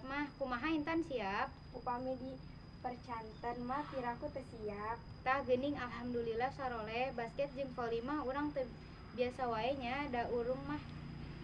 mah. Kumaha, Intan, siap? Upami dipercanten mah piraku teu siap. Tah geuning, alhamdulillah saroleh. Basket jeung voli mah urang teu biasa wae nya, da urang mah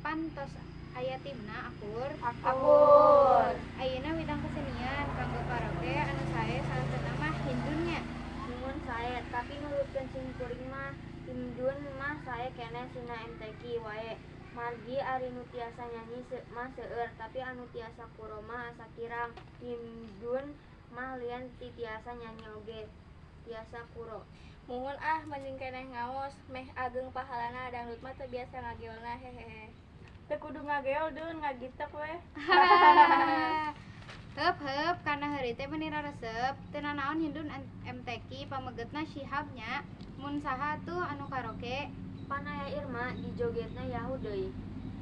pan tos aya timna. Akur? Akur. Ayeuna widang kesenian kanggo karaoke anu sae salah mah Hindun nya. Muhun, sae, tapi nurutkeun sim kuring mah Hindun mah sae keneh sina MTQ wae. Margi ari nu tiasa nyanyi mah seueur, tapi anu tiasa kuro mah asa kirang. Hindun mah lian ti tiasa nyanyi oge tiasa kuro. Muhun ah, mending keneh ngaos, meh ageng pahalana, dangdut mah teu biasa ngageolna, hehehe. Teu kudu ngageol, Dun, ngagitek we. Heup heup, kana heureuy teh meuni raresep. Teu nanaon, Hindun MTQ, pamegetna Shihab nya. Mun saha tuh anu karaoke? Pan aya Irma, dijogetna Yahoo deui.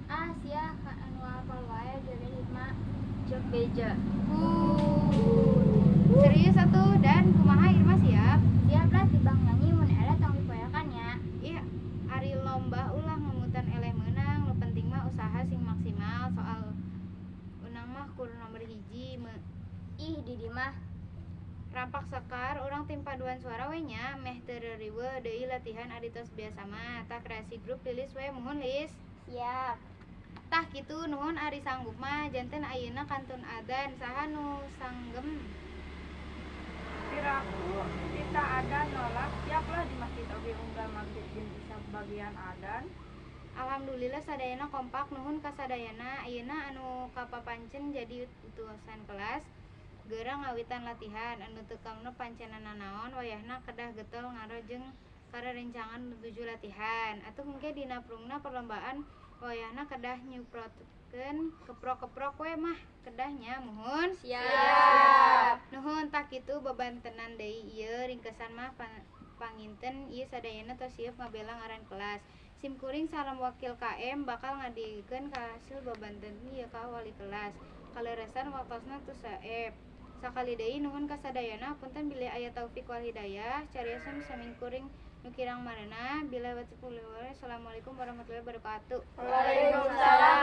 Ah, sia ka anu apal wae joget Irma. Ceuk beja. Serius atuh, dan kumaha, Irma siap? Siap lah, tibang nyanyi mun eleh tong dipoekan nya. Ih, ari lomba ulah ngemutan eleh meunang, nu penting mah usaha sing maksimal, soal unang mah kudu nomor hiji me. Ih, di mah. Rampak Sekar, urang tim paduan suara we nya, meh teu reriweuh deui latihan ari tos biasa mah. Tah, kreasi grup lilis we, muhun Lis. Siap. Tah kitu, nuhun ari sanggup mah. Janten ayeuna kantun adan, saha nu sanggem? Piraku tita adan nolak siap lah, di masjid oge unggal magrib jeung isya bagian adan. Alhamdulillah sadayana kompak, nuhun ka sadayana. Ayeuna anu kapapancen jadi utusan kelas geura ngawitan latihan. Anu teu kamno pancenna nanaon, wayahna kedah getol ngaro jeung karerencangan nu tuju latihan. Atuh engke dina prungna perlombaan wayahna kedah nyuprotkeun keprok-keprok we mah kedah nya, muhun. Siap. Nuhun. Tah kitu, bebantenan deui ieu ringkesan mah panginten ieu sadayana tos siap ngabela ngaran kelas. Sim kuring sareng wakil KM bakal ngadugikeun hasil bebanten ieu ka wali kelas. Kaleresan waktosna tos saep. Sakali deui nuhun ka sadayana, punten bilih aya taufik wal hidayah. Cariosan sim kuring nu kirang mareunah. Billahi. Wassalamualaikum warahmatullahi wabarakatuh. Waalaikumsalam.